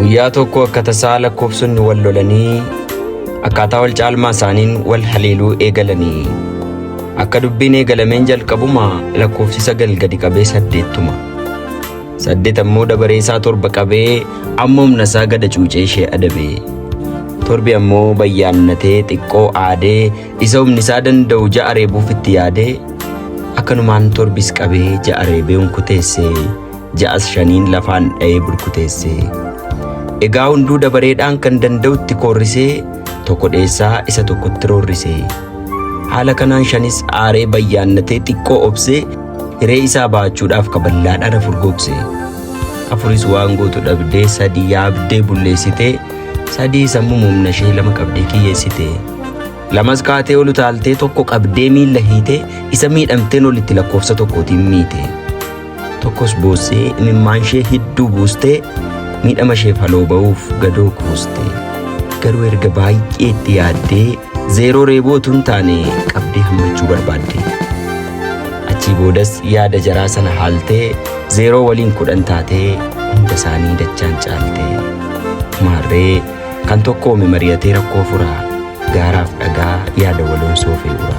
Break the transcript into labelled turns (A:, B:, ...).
A: Guyyaa tokko akka tasaa lakkoofsonni wal lolanii akkaataa wal caalmaa isaaniin wal haleeluu eegalanii. Akka dubbiin eegalameen jalqabuma lakkoofsi 9 gadi qabee 8tuma. 8 ammoo dabaree isaa 7 qabee amma humna isaa gada cuucee ishee adabe. Torbi ammoo bayyaannatee xiqqoo aadee isa humni isaa danda'u 6 reebuuf itti yaadee akkanumaan torbis qabee 6 reebee hunkuteesse. Ja'as shaniin lafaan dha'ee burkuteesse. Egaa hunduu dabareedhaan kan danda'utti koorrisee tokko dheessaa isa tokkotti roorrise. Haala kanaan shanis aaree bayyaannatee xiqqoo obsee hiree isaa ba'achuudhaaf kaballaadhaan 4 gogse. Afuris waan gootu dhabdee 3 yaabdee bulleessitee 3 sammuma humna ishee 2 qabdee kiyyeessite. Lamas kaatee ol utaaltee tokko qabdee miilla hiitee isa miidhamteen olitti lakkoofsa tokkootiin miite. Tokkos boossee imimmaan ishee hidduu buustee miidhama isheef haloo ba'uuf gadoo kuuste. Garuu erga baay'ee itti yaaddee zeeroo reebuu utuu hin taane qabdee hammachuu barbaadde. Achii boodas yaada jaraa sana haaltee zeeroo waliin 10 taatee hunda isaanii dachaan caalte. Maarree kan tokkoome mari'atee rakkoo fura, gaaraaf dhagaa yaada waloon soofee ura.